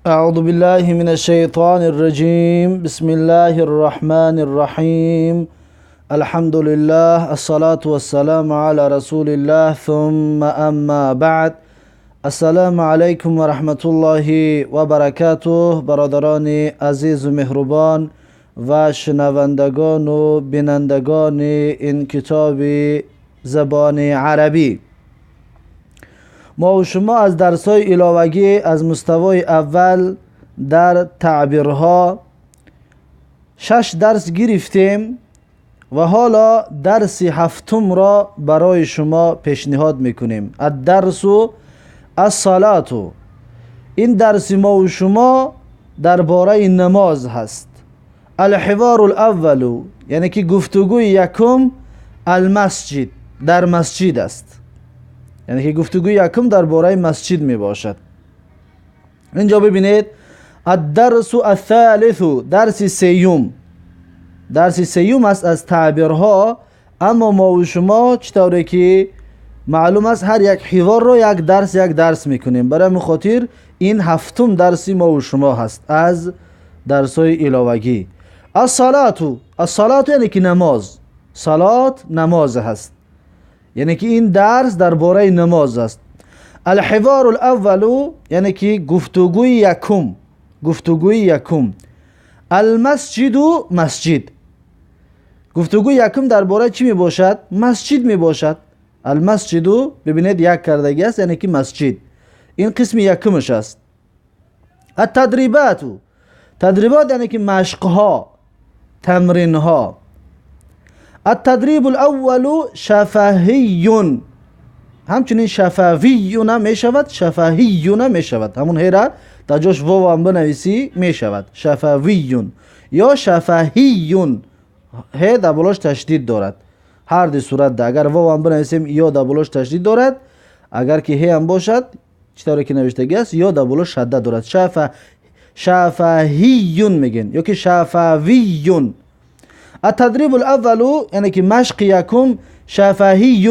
أعوذ بالله من الشيطان الرجيم. بسم الله الرحمن الرحيم. الحمد لله، الصلاة والسلام على رسول الله، ثم أما بعد. السلام علیکم و رحمت الله و برکاته. برادران عزیز و مهربان و شنوندگان و بینندگان این کتاب زبان عربی، ما و شما از درس‌های علاوگی از مستوای اول در تعبیرها 6 درس گرفتیم و حالا درس هفتم را برای شما پیشنهاد میکنیم. الدرس الصلاة. این درس ما و شما درباره نماز هست. الحوار الاول، یعنی که گفتگوی یکم، المسجد، در مسجد است. یعنی که گفتگوی یکم درباره مسجد می باشد. اینجا ببینید الدرس الثالث، درس سیوم. درس سیوم است از تعبیرها. اما ما و شما چطوری که معلوم است هر یک حوار رو یک درس یک درس میکنیم، برای همین خاطر این هفتم درسی ما و شما هست از درس‌های علاوگی. الصلاة، الصلاة یعنی که نماز، صلات نماز هست، یعنی که این درس درباره نماز است. الحوار الاول یعنی که گفتگوی یکم، گفتگوی یکم. المسجد، مسجد. گفتگوی یکم درباره چی می باشد؟ مسجد می باشد. المسجد، ببینید یک کردگی است، یعنی که مسجد. این قسم یکمش است. التدریبات، تدریبات یعنی که مشقها، تمرینها. التدریب الاول شفاهی، همچنین شفاوی هم می شود، شفاهی هم می شود. همون هیرا تا جاش واو هم بنویسی می شود، شفاوی یا شفاهی. هی در بالاش تشدید دارد، هر دو صورت ده. اگر واو هم بنویسیم یا در بالاش تشدید دارد، اگر که هی هم باشد چطوری که نوشتگی است یا در بالاش شدت دارد. شفاهی میگن یا که شفاوی. التدریب الاول یعنی که مشق یکم، شفاهی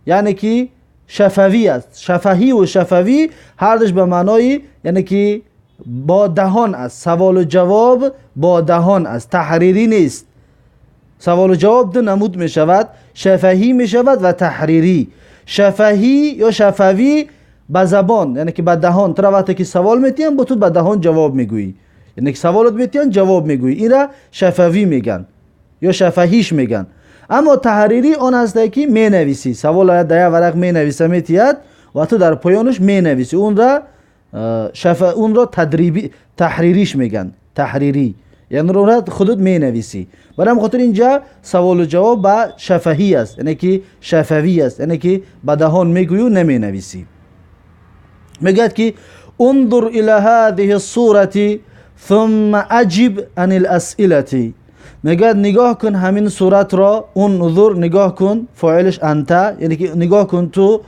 یعنی که شفوی است. شفاهی و شفوی هر دوش به معنای یعنی که با دهان است، سوال و جواب با دهان است، تحریری نیست. سوال و جواب دو نمود می شود، شفاهی می شود و تحریری. شفاهی یا شفوی به زبان یعنی که به دهان، تو وقتی که سوال میتین با تو به دهان جواب میگویی، یعنی که سوالت میتین جواب میگویی، این را شفوی میگن یا شفاهیش میگن. اما تحریری آن است که می نویسی، سوال در یک ورق می نویسه میتید و تو در پایانش می نویسی، اون را اون را تدریبی تحریریش میگن، تحریری یعنی رو خودت می نویسی. برای خاطر اینجا سوال و جواب با شفاهی است، یعنی که شفوی است، یعنی که به دهان میگویی و نمی نویسی. میگه که انظر الى هذه الصورة ثم اجب عن الاسئله. میگه نگاه کن همین صورت را، انظر نگاه کن، فاعلش انت، یعنی که نگاه کن تو،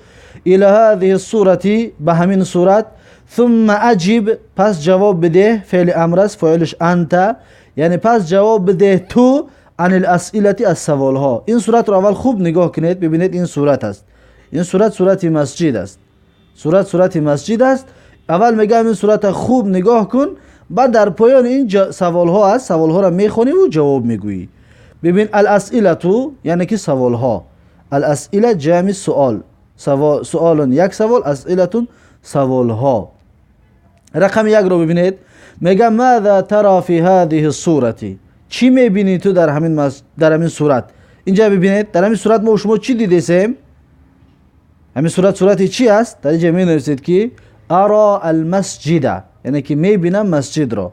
الى هذه الصورة به همین صورت، ثم اجب پس جواب بده، فعل امر است، فاعلش انت، یعنی پس جواب بده تو، عن الاسئله از سوال ها. این صورت را اول خوب نگاه کنید، ببینید این صورت است، این صورت صورت مسجد است، صورت صورت مسجد است. اول میگم این صورت خوب نگاه کن، بعد در پایان این سوال ها است، سوال ها را میخونی و جواب میگویی. ببین الاسئله یعنی که سوال ها، الاسئله جمع سوال، سوال یک سوال، اسئله سوال ها. رقم یک رو ببینید، میگه ماذا ترى فی هذه الصورة، چی میبینی تو در همین در همین صورت. اینجا ببینید در همین صورت ما شما چی دیدیم؟ همین صورت صورت چی است؟ در اینجا می نویسید که ارا المسجد، یعنی که میبینم مسجد را.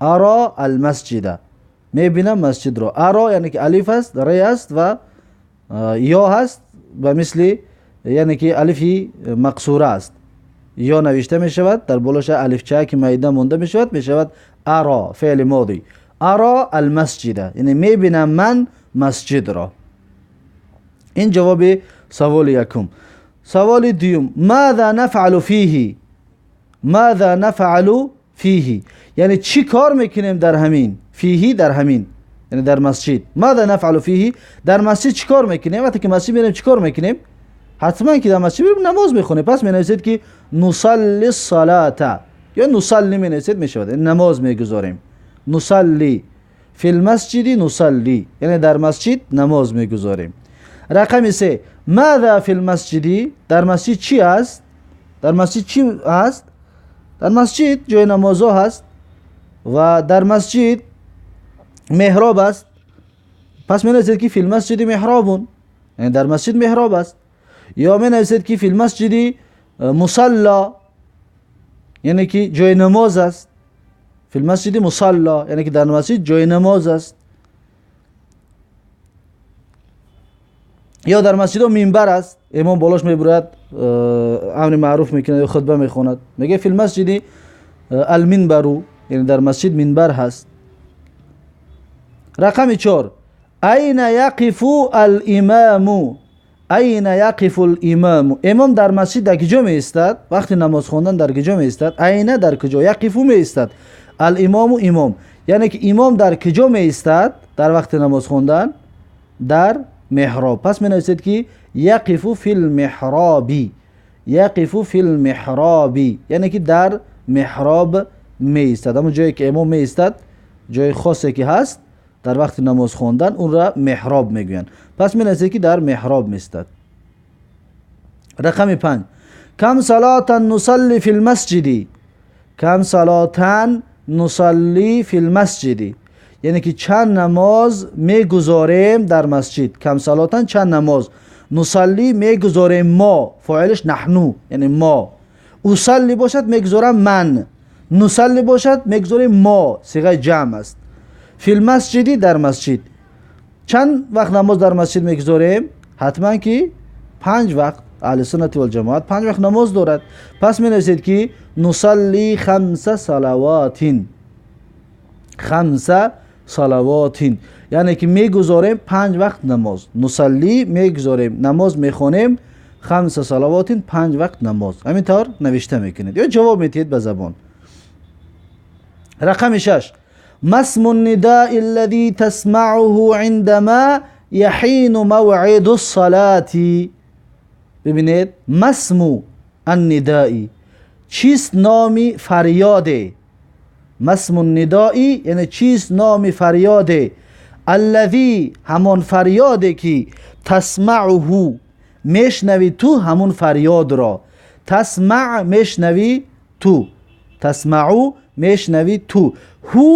ارا المسجد، میبینم مسجد را. ارا یعنی که الف است، ر است و یا هست، و مثل یعنی که الفی مقصوره است، یا نوشته می شود در بالاش الف چه که میده مونده می شود، می شود ارا فعل ماضی. ارا المسجد یعنی میبینم من مسجد را. این جواب سوال یکم. سوال دوم، ماذا نفعل فیه، ماذا نفعل فیه یعنی چی کار میکنیم در همین، فیه در همین یعنی در مسجد. ماذا نفعل فیه در مسجد چی کار میکنیم؟ وقتی که مسجد میریم چی کار میکنیم؟ حتما که در مسجد میریم نماز میخونیم. پس می نویسید که نصلی الصلاة، ё нусалли менависед мешавад, намоз мегузорем. Нусалли фил масҷиди нусалли, яъне дар масҷид намоз мегузорем. Рақами се: маза фил масҷиди, дар масҷид чӣ аст? Дар масҷид чӣ ҳаст? Дар масҷид ҷои намозҳо ҳаст ва дар масҷид меҳроб аст. Пас менависед ки фил масҷиди меҳробун, яъне дар масҷид меҳроб аст. Ё менависед ки фил масҷиди мусалла, яъне ки ҷои намоз аст. Фил масҷиди мусалла, яъне ки дар масҷид ҷои намоз аст. Ё дар масҷидҳо минбар аст, имом болош мебурад, амри маъруф мекунад ё хутба мехонад. Мегӯяд фил масҷиди алминбару, яъне дар масҷид минбар ҳаст. Рақами чор: айна яқифу алимаму, айна яқифу алимаму, имом дар масҷид дар куҷо меистад? Вақти намоз хондан дар куҷо меистад? Айна дар куҷо, яқифу меистад, алимому имом, яъне ки имом дар куҷо меистад дар вақти намоз хондан? Дар меҳроб. Пас менависед ки яқифу фил меҳроби, яқифу фил меҳроби, яъне ки дар меҳроб меистад. Ҳамон ҷое ки имом меистад, ҷои хосе ки ҳаст дар вақти намоз хондан, онро меҳроб мегӯянд. Пас менависед ки дар меҳроб меистад. Рақами панҷ: кам салатан нусалли фил масҷиди, кам салатан нусалли фил масҷиди, яъне ки чанд намоз мегузорем дар масҷид. Кам салатан чанд намоз, нусалли мегузорем мо, фоилаш наҳну, яъне мо. Усалли бошад мегузорам ман, нусалли бошад мегузорем мо, сиғаи ҷамъ аст. Фил масҷиди дар масҷид. Чанд вақт намоз дар масҷид мегузорем? Ҳатман ки панҷ вақт. Аҳли суннати валҷамоат панҷ вақт намоз дорад. Пас менависед ки нусалли хамса салаватин, хамса салаватин, яъне ки мегузорем панҷ вақт намоз. Нусалли мегузорем, намоз мехонем, хамса салаватин панҷ вақт намоз. Ҳамин тавр навишта мекунед ё ҷавоб медиҳед ба забон. Рақами шаш: масму нидаи аллази тасмаъуҳу индама яҳину мавъиду ссалати. Бибинед, масму аннидаи чист номи фарёде? Масму нидаи яъне чист номи фарёде? Аллази ҳамон фарёде ки тасмаъуҳу мешнавӣ ту ҳамон фарёдро. Тасмаъ мешнавӣ ту, тасмаъу мешнавӣ ту. Ҳу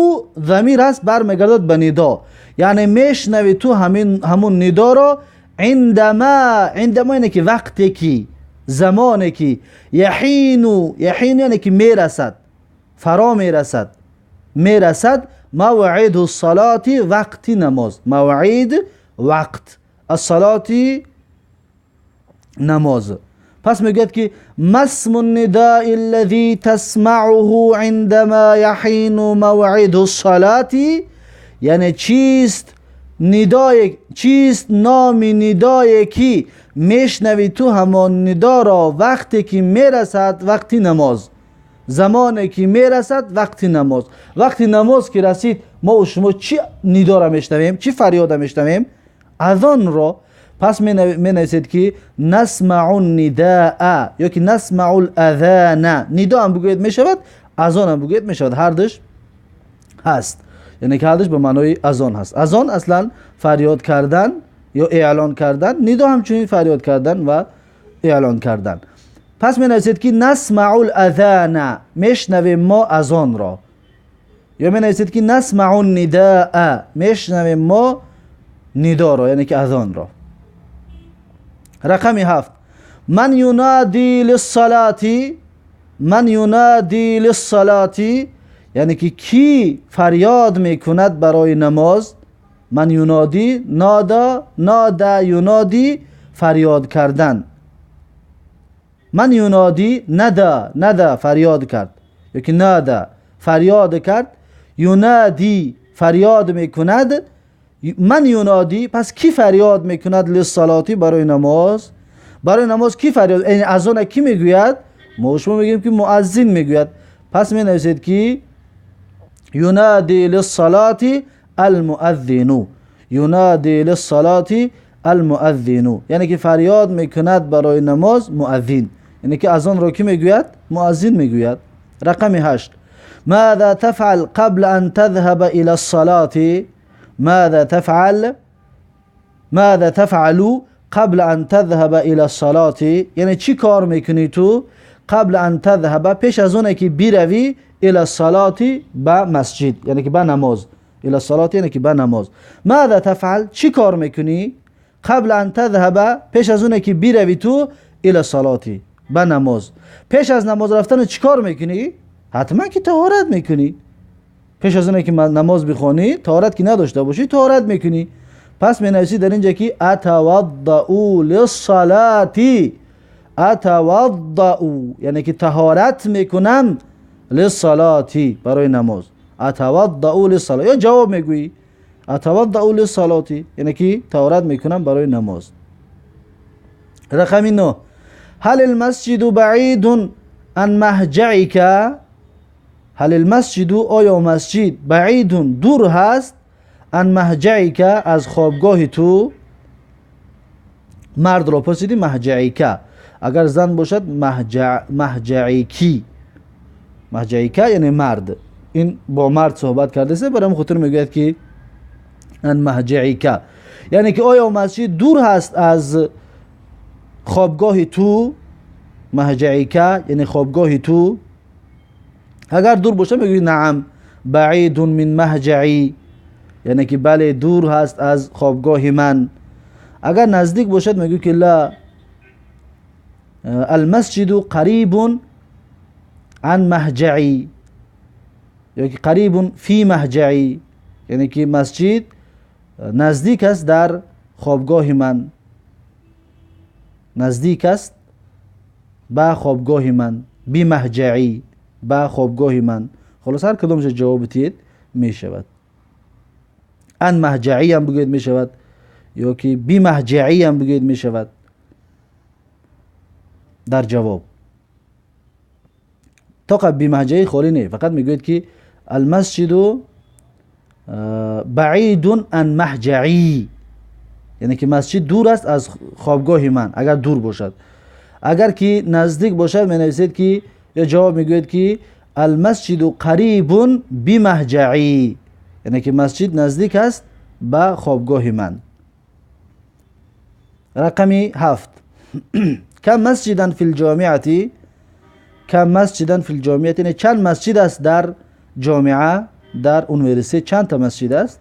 замир аст, бармегардад ба нидо, яъне мешнавӣ ту ҳамон нидоро. Индама, индама яъне ки вақте ки, замоне ки, яҳину, яҳину яъне ки мерасад, фаро мерасад, мерасад мавъиду ссалати вақти намоз. Мавъид вақт, ассалати намоз. Пас мегӯяд ки масму нидаи аллази тасмаъуҳу индама яҳину мавъиду ссалати, яъне чист нидое, чист номи нидое ки мешнавӣ ту ҳамон нидоро вақте ки мерасад вақти намоз. Замоне ки мерасад вақти намоз. Вақти намоз ки расид, мо у шумо чӣ нидоро мешнавем, чӣ фарёда мешнавем? Азонро. Пас менависед ки насмаъу нидаа ё ки насмаъу лазана. Нидо ҳам бигӯед мешавад, азон ҳам бигӯед мешавад, ҳардуш ҳаст, яъне ки ҳардуш ба маънои азон ҳаст. Азон аслан фарёд кардан ё эълон кардан, нидо ҳамчунин фарёд кардан ва эълон кардан. Пас менависед ки насмаъу лазана, мешнавем мо азонро. Ё менависед ки насмаъу нидаа, мешнавем мо нидоро, яъне ки азонро. Рақами ҳафт: ман юнади лиссалати, ман юнади лиссалати, яъне ки кӣ фарёд мекунад барои намоз? Ман юнади, нада, нада юнади фарёд кардан. Ман юнади, нада, нада фарёд кард ё ки нада фарёд кард, юнади фарёд мекунад. Ман юнади, пас кӣ фарёд мекунад лиссалати барои намоз? Барои намоз кӣ фарёд, яъне азона кӣ мегӯяд? Мо шумо мегӯем ки муаззин мегӯяд. Пас менависед ки юнади лиссалати алмуаззину, юнади лиссалати алмуаззину, яъне ки фарёд мекунад барои намоз муаззин, яъне ки азонро кӣ мегӯяд? Муаззин мегӯяд. رقم 8 ماذا تفعل قبل أن تذهب إلى الصلاة؟ ماذا تفعل، ماذا تفعل قبل أن تذهب إلى الصلاة؟ یعنی چی کار میکنی تو قبل أن تذهب، پیش از اونه که بیروی، إلى الصلاة به مسجد، یعنی که به نماز، إلى الصلاة یعنی که به نماز. ماذا تفعل، چی کار میکنی قبل أن تذهب، پیش از اونه که بیروی تو، إلى الصلاة به نماز. پیش از نماز رفتن چی کار میکنی؟ حتما که طهارت میکنی. پیش از اونه که نماز بخوانی طهارت که نداشته باشی طهارت میکنی. پس می نویسی در اینجا که اتوضأ للصلاة، اتوضأ یعنی که طهارت میکنم، للصلاة برای نماز. اتوضأ للصلاة یا جواب میگویی اتوضأ للصلاة یعنی که طهارت میکنم برای نماز. رقم 9 هل المسجد بعید عن مهجعک؟ هل المسجد، آیا مسجد، بعید دور هست، عن مهجعک از خوابگاه تو. مرد را پرسیدی مهجعک، اگر زن باشد مهجعیکی، مهجعیک یعنی مرد. این با مرد صحبت کرده است، برای خاطر میگوید که عن مهجعیک یعنی که آیا مسجد دور هست از خوابگاه تو. مهجعیک یعنی خوابگاه تو. اگر دور باشه میگویی نعم بعید من مهجعی، یعنی که بله دور هست از خوابگاه من. اگر نزدیک باشد میگویی که لا المسجد قریب عن مهجعی، یا که قریب فی مهجعی، یعنی که مسجد نزدیک است در خوابگاه من، نزدیک است به خوابگاه من، بی مهجعی به خوابگاه من. خلاص هر کدامش جواب تید میشود. ان مهجعی هم بگوید میشود، یا که بی مهجعی هم بگوید میشود در جواب. تا بی مهجعی خالی نه، فقط میگوید که المسجد بعید عن مهجعی، یعنی که مسجد دور است از خوابگاه من اگر دور باشد. اگر که نزدیک باشد می نویسید که یا جواب میگوید که المسجد قریب بمهجعی، یعنی که مسجد نزدیک است به خوابگاه من. رقم 7 کم مسجدا فی الجامعه، کم مسجدا فی الجامعه یعنی چند مسجد است در جامعه، در university چند تا مسجد است.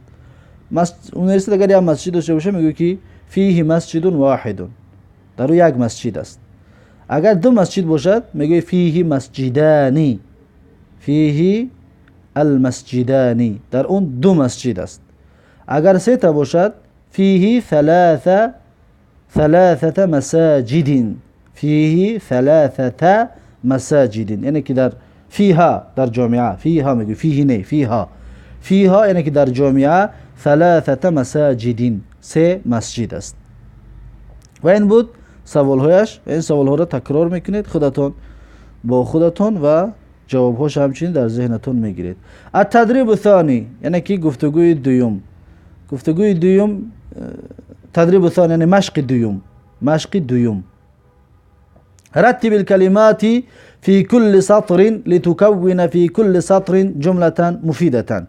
university اگر یک مسجد داشته باشه میگه که فیه مسجد واحد، در او یک مسجد است. اگر دو مسجد باشد میگه فیه مسجدانی، فیه المسجدانی، در اون دو مسجد است. اگر سه تا باشد فیه ثلاثه مساجد، فیه ثلاثه مساجد یعنی که در فیها در جامعه، فیها میگه فیه نه، فیها، فیها یعنی که در جامعه ثلاثه مساجد سه مسجد است. و این بود سوالهایش. این سوالها را تکرار میکنید خودتون با خودتون و جوابهاش همچنین در ذهنتون میگیرید. التدریب الثانی یعنی که گفتگوی دوم، گفتگوی دوم، تدریب الثانی یعنی مشق دوم، مشق دوم. رتب الكلمات في كل سطر لتكون في كل سطر جملة مفيدة.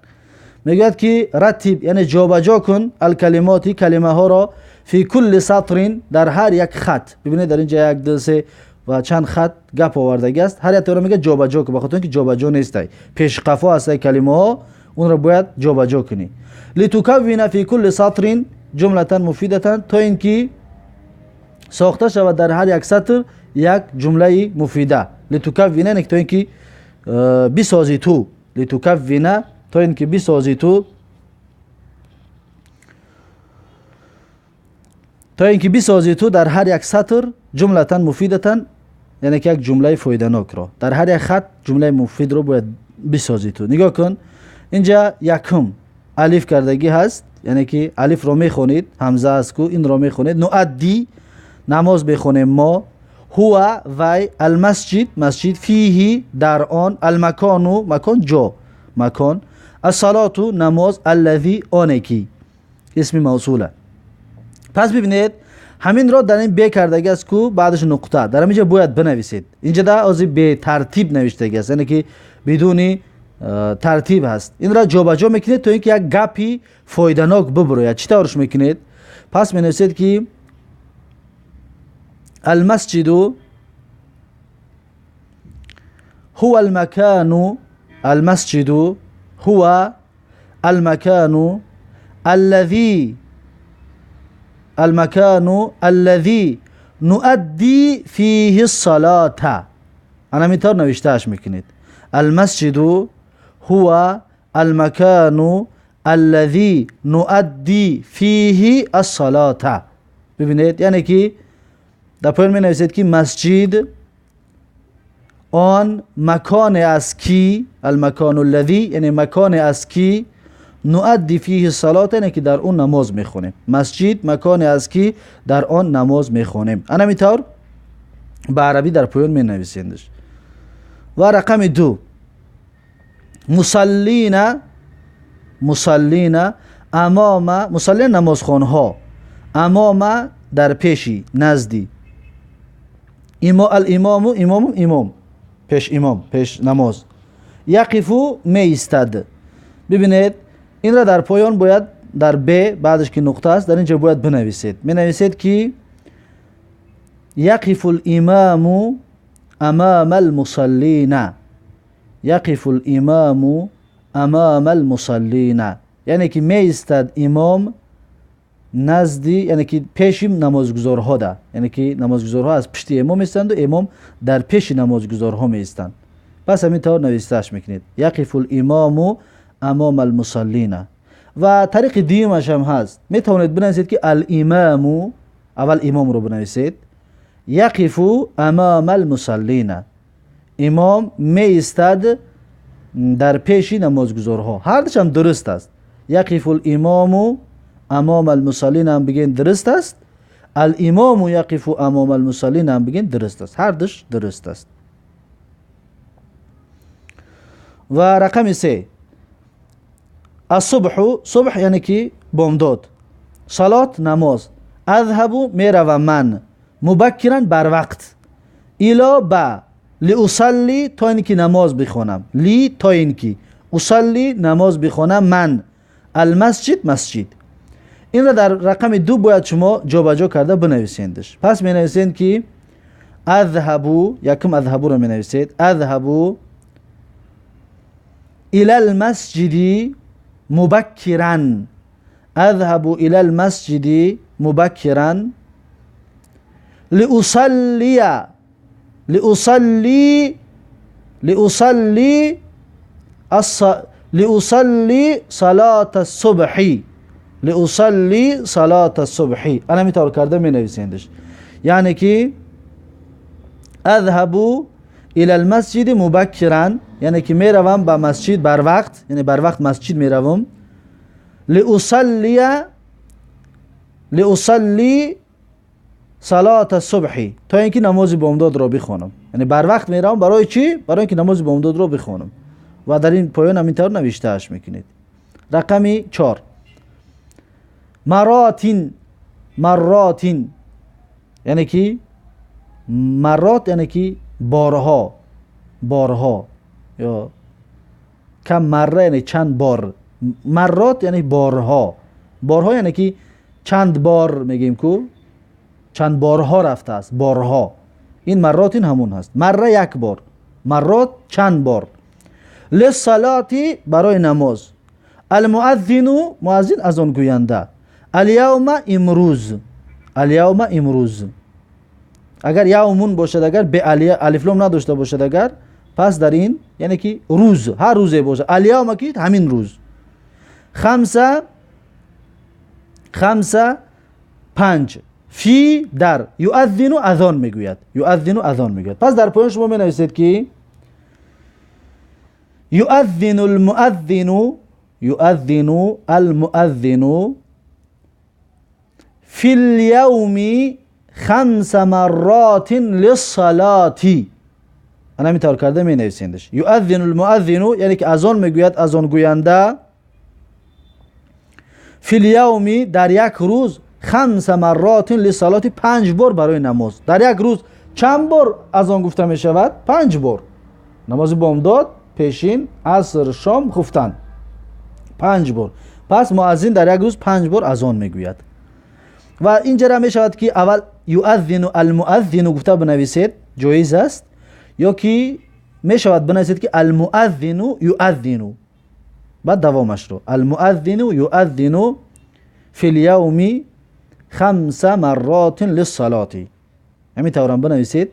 میگوید که رتب یعنی جابجا کن، الکلمات کلمه ها را، فی کل سطر در هر یک خط. ببینید در اینجا یک دو سه و چند خط گپ آوردگی است، هر یک رو میگه جابجا کن، بخاطر اینکه جابجا نیست، پیش قفا هست کلمه ها، اون رو باید جابجا کنی. لتکون فی کل سطر جملة مفیدة تا اینکه ساخته شود در هر یک سطر یک جمله مفیده. لتکون یعنی تا اینکه بسازی تو، لتکون تا اینکه بسازی تو، تا اینکه بسازی تو در هر یک سطر جملة مفیدة یعنی که یک جمله فایده‌ناک را در هر یک خط جمله مفید رو باید بسازی تو. نگاه کن اینجا یکم الف کردگی هست، یعنی که الف رو میخونید، همزه است کو این رو میخونید. نؤدی نماز بخونیم ما، هو وی، المسجد مسجد، فیه در آن، المکان مکان جا مکان، الصلاة نماز، الذی آنکی اسم موصوله. پس ببینید Ҳаминро дар ин бе кардаги аст ку баъдаш нуқта. Дар ҳаминҷа бояд бинависед. Инҷа да ози бетартиб навиштаги аст, яъне ки бидуни тартиб ҳаст. Инро ҷобаҷо мекунед то ин ки як гапи фоиданок бибурояд. Чӣ таврш мекунед? Пас менависед ки المسجد هو المكان، المسجد هو المكان الذي، المكان الذي نؤدي فيه الصلاة. أنا ميتار نوشتاش میکنید. المسجد هو المكان الذي نؤدي فيه الصلاة. ببینید یعنی که در پایان می نویسید که مسجد آن مکان است کی، المکان الذی یعنی مکان است کی نؤدی فیه الصلاة، یعنی که در اون نماز میخونیم. مسجد مکان است که در آن نماز میخونیم. انا میطور به عربی در پایان می نویسیندش. و رقم 2 مصلین، مصلین امام، مصلین نمازخوانها، امام در پیشی نزدی، الامام امام امام پیش امام پیش نماز، یقفو می ایستد. ببینید این را در پایان باید در ب بعدش که نقطه است در اینجا باید بنویسید. می نویسید که یقف الامام امام المصلین، یقف الامام امام المصلین، یعنی که می ایستد امام نزدی، یعنی که پیش نمازگزارها ده، یعنی که نمازگزارها از پشت امام ایستند و امام در پیش نمازگزارها می ایستند. پس همین طور نوشتهش میکنید یقف الامام امام المصلین. و طریق دیمش هم هست، میتوانید بنویسید که الامام، اول امام رو بنویسید، یقف امام المصلین، امام می ایستد در پیش نمازگزارها. هر دوش هم درست است. یقف الامام امام المصلین هم بگین درست است، الامام یقف امام المصلین هم بگین درست است، هر دوش درست است. و رقم 3 الصبح، صبح یعنی که بامداد، صلات نماز، اذهب میروم من، مبکرا بر وقت، الی با، لاصلی تا اینکه نماز بخوانم، لی تا اینکه، اصلی نماز بخوانم من، المسجد مسجد. این را در رقم 2 باید شما جابجا کرده بنویسیندش. پس می نویسید که اذهبو، یکم اذهبو را می نویسید، اذهبو الى المسجد مبکرا، اذهب الى المسجد مبکرا لاصلی، لاصلی، لاصلی لاصلی صلاة الصبح، لاصلی صلاة الصبح. انا میتور کرده می نویسیندش، یعنی که اذهب الى المسجد مبکرا، یعنی که میروم به مسجد بر وقت، یعنی بر وقت مسجد میروم، لاصلی، لاصلی صلاة الصبح، تا اینکه نماز بامداد را بخوانم. یعنی بر وقت میروم برای چی؟ برای اینکه نماز بامداد را بخوانم. و در این پایان هم اینطور نوشتهش میکنید. رقم 4 مراتین، مراتین یعنی که مرات یعنی که بارها، بارها یا کم مره یعنی چند بار، مرات یعنی بارها، بارها یعنی که چند بار میگیم کو چند بارها رفته است، بارها. این مرات این همون هست. مره یک بار، مرات چند بار. للصلاة برای نماز، المؤذن مؤذن از آن گوینده، الیوم امروز، الیوم امروز. اگر یومون باشد، اگر به الف لام نداشته باشد، اگر پس در این یعنی که روز، هر روزه باشد، الیوم که همین روز. خمسه، خمسه 5، فی در، یؤذن اذان میگوید، یؤذن اذان میگوید. پس در پایان شما می نویسید که یؤذن المؤذن، یؤذن المؤذن فی اليوم 5 مرات للصلاة. انا همینطور کرده می نویسیندش. یؤذن المؤذن یعنی که اذان میگوید، اذان گوینده، فی اليوم در یک روز، خمس مرات للصلاة، 5 бор барои намоз. Дар як рӯз чанд бор азон гуфта мешавад? 5 бор. Намози бомдод, пешин, аср, шом, хуфтан. 5 бор. Пас муаззин дар як рӯз 5 бор азон мегӯяд. Ва инҷара мешавад ки аввал юаззину алмуаззину гуфта бинависед, ҷоиз аст, ё ки мешавад бинависед ки алмуаззину юаззину, баъд давомашро алмуаззину юаззину фил явми 5 марротин лиссалоти. Ҳамин таврам бинависед,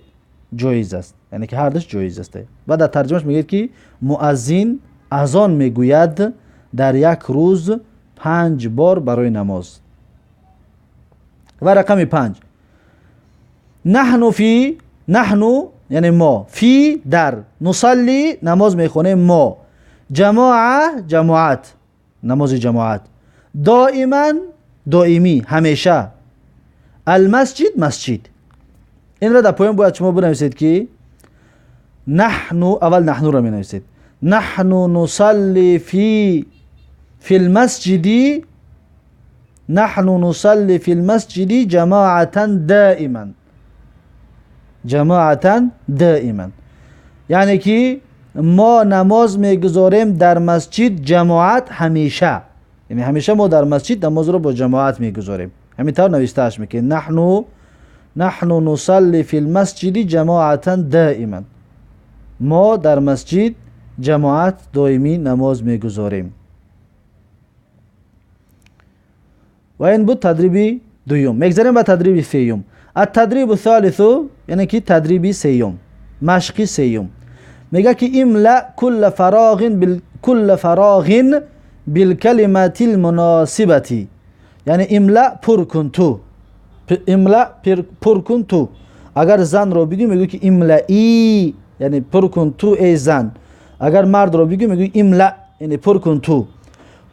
ҷоиз аст, яъне ки ҳардуш ҷоиз аст. Баъд дар тарҷумаш мегӯяд ки муаззин азон мегӯяд дар як рӯз 5 бор барои намоз. Ва рақами 5 наҳну фи, наҳну яъне мо, фи дар, нусалли намоз мехонем мо, ҷамоа ҷамоат, намози ҷамоат, доиман доимӣ ҳамеша, алмасҷид масҷид. Инро дар поён бояд шумо бинависед ки наҳну, аввал наҳнуро менависед, наҳну нусалли фил масҷиди, наҳну нусалли фил масҷиди ҷамоатан даиман, ҷамоатан даиман, яъне ки мо намоз мегузорем дар масҷид ҷамоат ҳамеша, яъне ҳамеша мо дар масҷид намозро бо ҷамоат мегузорем. Ҳамин тавр навиштааш мекунед наҳну нусалли фил масҷиди ҷамоатан даиман, мо дар масҷид ҷамоат доимӣ намоз мегузорем. Ва ин буд тадриби дуюм. Мегзарем ба тадриби сеюм. Ат-тадрибу салису, яъне ки тадриби сеюм, машқи сеюм. Мегӯяд ки имла кулла фароғин билкалиматил муносибати, яъне имла пур кун ту, имла пур кун ту. Агар занро бигӯ мегӯ ки имлаи, яъне пур кун ту эй зан. Агар мардро бигӯ мегӯ имла, яъне пур кун ту.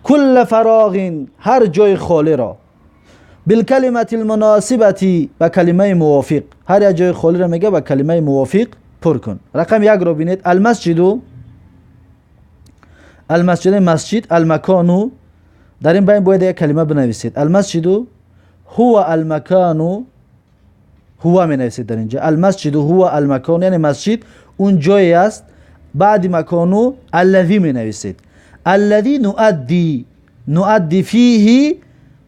Кулла фароғин, ҳар ҷои холиро, билкалиматил муносибати, ба калимаи мувофиқ. Ҳар як ҷои холиро мега ба калимаи мувофиқ пур кун. Рақами 1-ро бинед. Алмасҷиду, алмасҷид масҷид, алмакону, дар ин байн бояд як калима бинависед. Алмасҷиду ҳува алмакону, ҳува менависед дар инҷа. Алмасҷиду ҳува алмакону, яъне масҷид он ҷое аст. Баъди макону аллази менависед. Аллази нуадди, нуадди фиҳи,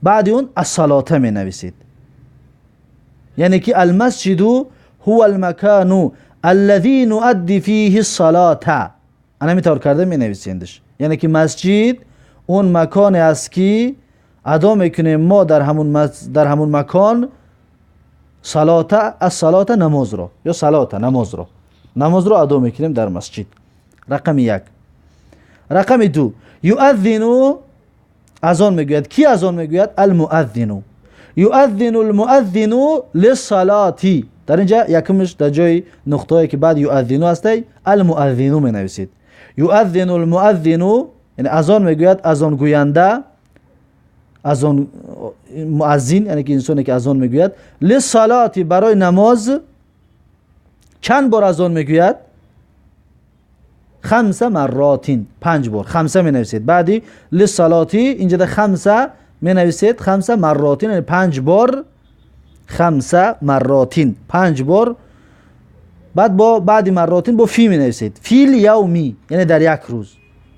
баъди он ассалота менависед. Яъне ки алмасҷиду ҳува алмакону аллази нуадди фиҳи ссалота. Ана ҳамин тавр карда менависендаш. Яъне ки масҷид он маконе аст ки адо мекунем мо дар ҳамон макон салота, ассалота намозро, ё салота намозро, намозро адо мекунем дар масҷид. Рақами 1. Рақами 2 юаззину, азон мегӯяд. Ки азон мегӯяд? Алмуаззину. Юаззину алмуаззину лиссалоти. Дар инҷа якумш дар ҷои нуқтае ки баъд юаззину ҳастай алмуаззину менависед. Юаззину алмуаззину, яъне азон мегӯяд азонгӯянда, азон муаззин, яъне ки инсоне ки азон мегӯяд, лиссалоти барои намоз чанд бор азон мегӯяд? 5 марротин, 5 бор. 5 менависед. Баъди лиссалоти инҷа да 5 менависед, 5 марротин, яъне 5 бор, 5 марротин, 5 бор. Баъд бо баъди марротин бо фи менависед. Фил явми, яъне дар як рӯз.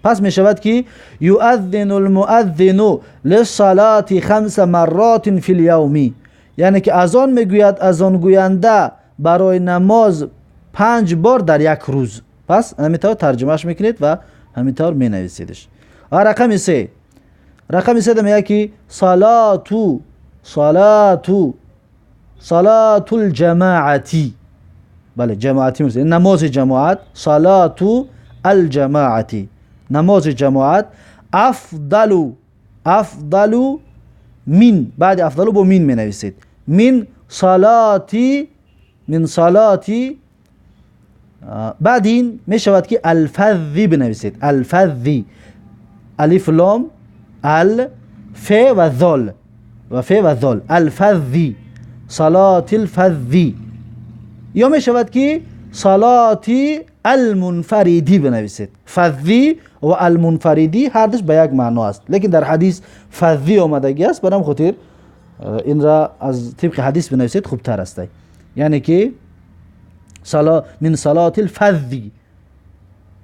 Пас мешавад ки юаззину алмуаззину лиссалоти 5 марротин фил явми, яъне ки азон мегӯяд азонгӯянда барои намоз 5 бор дар як рӯз. Пас ҳамин тавр тарҷумааш мекунед ва ҳамин тавр менависедаш. Ва рақами 3. Рақами 3 мегӯяд ки салату, салату, салатул ҷамоати. Бале, ҷамоати мегӯяд, намози ҷамоат, салату алҷамоати, намози ҷамоат афдалу, афдалу мин, баъди афдалу бо мин менависед, мин салати, мин салати. Баъди ин мешавад ки алфаззи бинависед. Алфаззи, алиф лом, ал, фе ва зол, ва фе ва зол, алфаззи, салати лфаззи. Ё мешавад ки салати алмунфаридӣ бинависед. Фаззи ва алмунфаридӣ ҳардуш ба як маъно аст, лекин дар ҳадис фаззи омадагӣ аст, барам хотир инро аз тибқи ҳадис бинависед хубтар аст. Яъне ки мин салати алфаззи,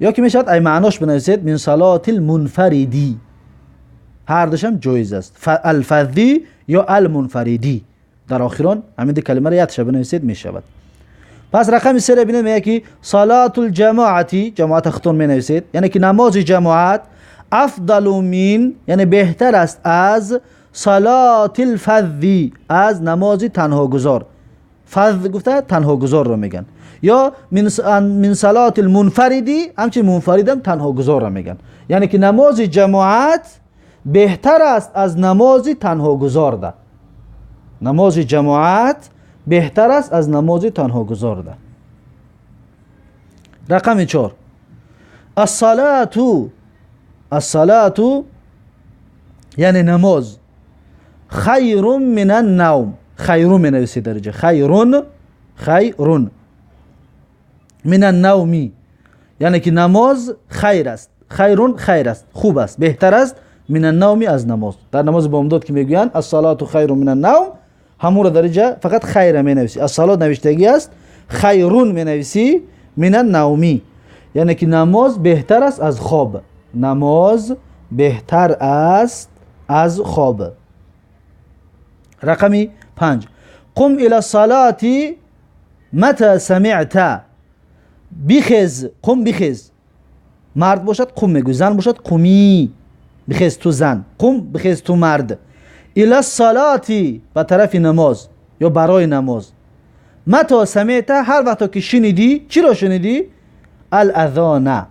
ё ки мешавад ай маънош бинависед мин салати алмунфариди, ҳар душам ҷоиз аст. Алфаззи ё алмунфариди, дар охирон ҳамин ду калимаро якша бинависед мешавад. Пас рақами серо бинед, мегӯяд ки салатул ҷамоати, ҷамоата хутон менависед, яъне ки намози ҷамоат афдалу мин, яъне беҳтар аст аз салатил фаззи, аз намози танҳогузор. Фаз гуфта танҳогузорро мегӯянд, ё мин салатил мунфариди, ҳамчунин мунфаридам танҳогузорро мегӯянд. Яъне ки намози ҷамоат беҳтар аст аз намози танҳогузорда. Намози ҷамоат беҳтар аст аз намози танҳогузорда. Рақами 4, ассалату, ассалату яъне намоз, хайрун мин аннавм, хайрун менависед дар инҷа, хайрун, хайрун мин аннавми, яъне ки намоз хайр аст, хайрун хайр аст, хуб аст, беҳтар аст мин аннавми, аз намоз. Дар намози бомдод ки мегӯянд ассалату хайрун мин аннавм, ҳамонро дар инҷа фақат хайра менависӣ. Ассалот навиштагӣ аст, хайрун менависӣ мин аннавми, яъне ки намоз беҳтар аст аз хоб. Намоз беҳтар аст аз хоб. Рақами 5, қум ила салати мата самиъта, бихез, қум бихез. Мард бошад қум мегӯй, зан бошад қумӣ, бихез ту зан, қум бихез ту мард. Ила салати, ба тарафи намоз ё барои намоз. Мата самиъта, ҳар вақто ки шунидӣ, чиро шунидӣ? Алазона,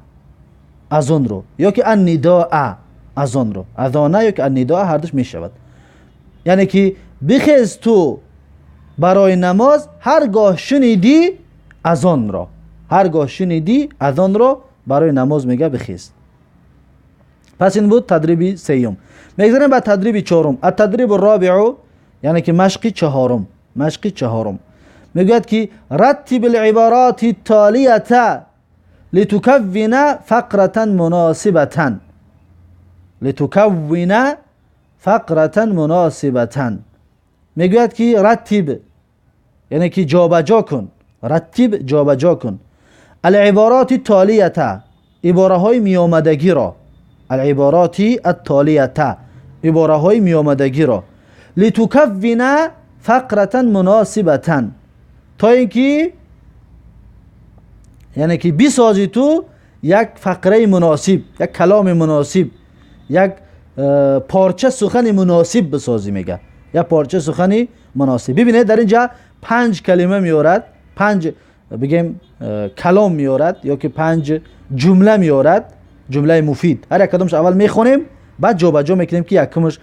азонро, ё ки аннидоа, азонро. Азона ё ки аннидоа ҳардуш мешавад. Яъне ки бихез ту барои намоз ҳар гоҳ шунидӣ азонро, ҳар гоҳ шунидӣ азонро барои намоз мега бихез. Пас ин буд тадриби сеюм. Мегзарем ба тадриби чорум. Аттадриби робиу, яъне ки машқи чаҳорум. Машқи чаҳорум мегӯяд ки раттиб алибароти толията литукаввина фақратан муносибатан, литукаввина фақратан муносибатан. Мегӯяд ки раттиб, яъне ки ҷобаҷо кун, раттиб ҷобаҷо кун, алибароти толията, ибораҳои миёмадагиро, алибароти аттолията, ибораҳои миёмадагиро, литукаввина фақратан муносибатан, то ин ки яъне ки бисозӣ ту як фақраи муносиб, як каломи муносиб, як порча сухани муносиб бисозӣ. Мега як порча сухани муносиб. Бибинед, дар инҷа 5 калима меорад, 5 бигем калом меорад ё ки 5 ҷумла меорад, ҷумлаи муфид. Ҳар як кадомш аввал мехонем, баъд ҷобаҷо мекунем ки якумаш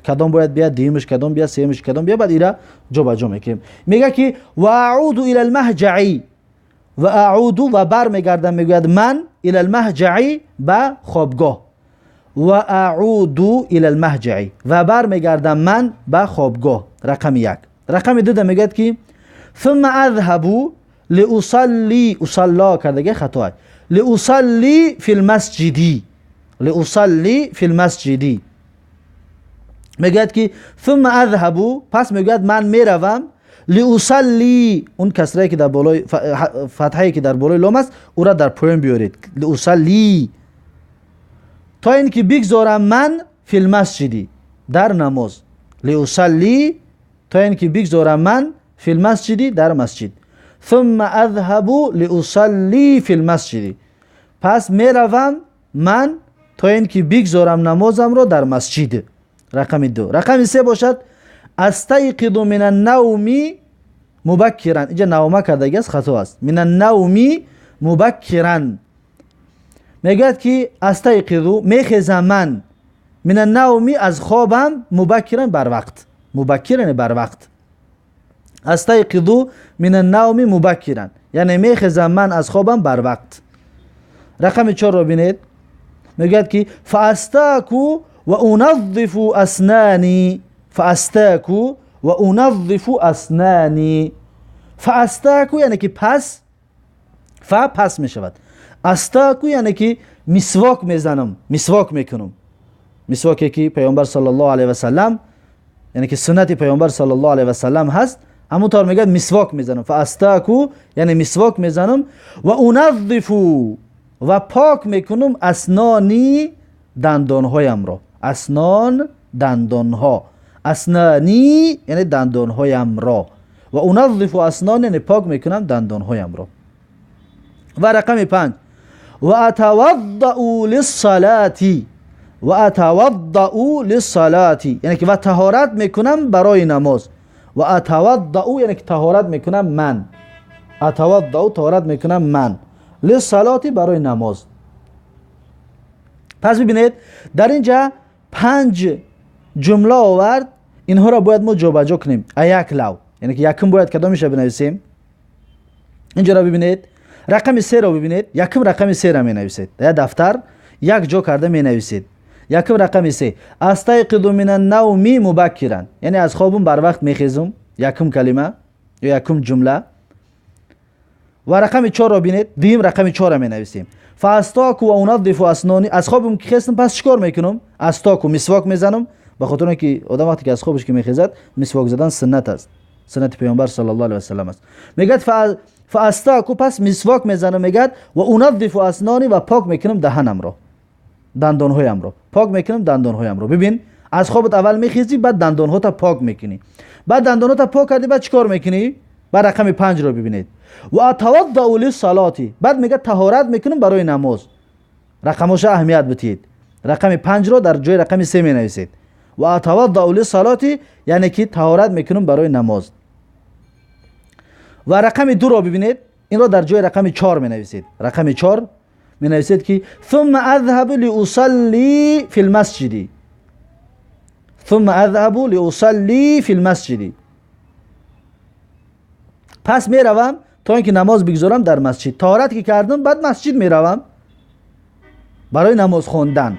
кадом бояд биёд, дуюмаш кадом биёд, сеюмаш кадом биёд, баъд ира ҷобаҷо мекунем. Мега ки ва аъуду ила алмаҳҷаи, ва аъуду, ва бармегардам, мегӯяд ман, ила алмаҳҷаи, ба хобгоҳ. Ва аъуду ила алмаҳҷаи, ва бармегардам ман ба хобгоҳ. Рақами 1. Рақами 2 мегӯяд ки ثم اذهب لأصلي، اصلا кардаги хато, لأصلي في المسجد، لأصلي في المسجد. мегӯяд ки ثم اذهب، пас мегӯяд ман меравам, لأصلي، он касрае ки дар болои фатҳае ки дар болои лом аст, ӯра дар поён биёред, لأصلي, то ин ки бигзорам ман في المسجد, дар намоз. لأصلي, то ин ки бигзорам ман في المسجد, дар масҷид. ثم اذهب لأصلي في المسجد, пас меравам ман то ин ки бигзорам намозамро дар масҷид. Рақами 2. Рақами 3 бошад астайқиду мин аннавми мубаккиран. Инҷа навма кардаги аст, хато аст. Мин аннавми мубаккиран. Мегӯяд ки астайқиду, мехезам ман, мин аннавми, аз хобам, мубаккиран, барвақт. Мубаккиран, барвақт. Астайқиду мин аннавми мубаккиран, яъне мехезам ман аз хобам барвақт. Рақами 4-ро бинед, мегӯяд ки фаастаку ва уназзифу аснани, фаастаку ва уназзифу аснани. Фаастаку яъне ки пас, фа пас мешавад, астаку яъне ки мисвок мезанам, мисвок мекунам, мисвоке ки Паёмбар саллаллоҳу алайҳи васаллам яъне ки суннати паёмбар саллаллоҳу алайҳи васаллам ҳаст, ҳамон тавр мегӯяд мисвок мезанам. Фаастаку яъне мисвок мезанам, ва уназзифу ва пок мекунам аснони дандонҳоямро. Аснон дандонҳо, аснани яъне дандонҳоямро, ва уназзифу аснон яъне пок мекунам дандонҳоямро. Ва рақами 5 ва атаваддау лиссалати, ва атаваддау лиссалати яъне ки ва таҳорат мекунам барои намоз. Ва атаваддау яъне ки таҳорат мекунам ман, атаваддау таҳорат мекунам ман, лиссалати барои намоз. Пас бибинед дар инҷа 5 ҷумла овард, инҳоро бояд мо ҷобаҷо кунем. Як лав яъне ки якум бояд кадомиша бинависем? Инҷоро бибинед, рақами 3-ро бибинед, якум рақами 3-ро менависед, як дафтар як ҷо карда менависед. Якум рақами 3 астайқиду минан навми мубаккиран, яъне аз хобум барвақт мехезум, якум калима ё якум ҷумла. Ва рақами 4-ро бинед, дуюм рақами 4-ро менависем. Фаастаку ва уназзифу аснони, аз хобум ки хестам пас чӣ кор мекунам? Астаку мисвок мезанам, ба хотир он ки одам вақте ки аз хобаш ки мехезад мисвок задан суннат аст, суннати паёмбар саллаллоҳу алайҳи васаллам аст. Мегӯяд фаастаку пас мисвок мезанам, мегӯяд ва уназзифу аснони ва пок мекунам даҳанамро, дандонҳоямро пок мекунам, дандонҳоямро. Бибин, аз хобат аввал мехезӣ, баъд дандонҳота пок мекунӣ, баъд дандонҳота пок кардӣ, баъд чӣ кор мекунӣ? Баъд рақами 5-ро бибинед. Ва атаваддау лиссалати, баъд мегӯяд таҳорат мекунам барои намоз. Рақамоша аҳамият битиҳед, рақами 5-ро дар ҷои рақами 3 менависед. Ва атаваддау лиссалати яъне ки таҳорат мекунам барои намоз. Ва рақами 2-ро бибинед, инро дар ҷои рақами 4 менависед. Рақами 4 менависед ки ثم اذهب لأصلي في المسجد، ثم اذهب لأصلي في المسجد، пас меравам то ин ки намоз бигзорам дар масҷид. Таҳорат ки кардам баъд масҷид меравам барои намоз хондан.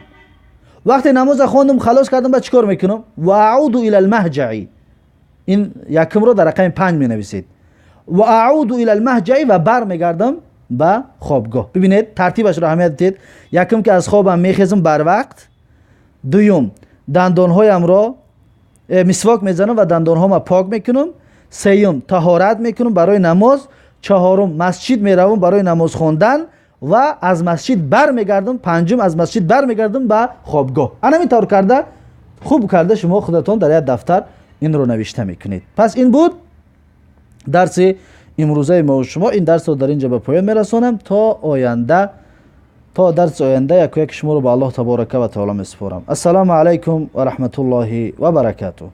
Вақте намоза хондам халос кардам баъд чӣ кор мекунам? Ва аъуду ила алмаҳҷаи, ин якумро дар рақами 5 менависед. Ва аъуду ила алмаҳҷаи ва бармегардам ба хобгоҳ. Бибинед тартибашро аҳамият диҳед. Якум ки аз хобам мехезам барвақт, дуюм дандонҳоямро мисвок мезанам ва дандонҳома пок мекунам, сеюм таҳорат мекунам барои намоз, чаҳорум масҷид меравам барои намоз хондан ва аз масҷид бармегардам, панҷум аз масҷид бармегардам ба хобгоҳ. Ана ин тавр карда хуб карда шумо худатон дар як дафтар инро навишта мекунед. Пас ин буд дарси имрӯзаи мо шумо. Ин дарсро дар инҷа ба поён мерасонам. То оянда, то дарси оянда яку яки шуморо ба Аллоҳ таборака ва таоло месупорам. Ассалому алайкум ва раҳматуллоҳи ва баракатуҳ.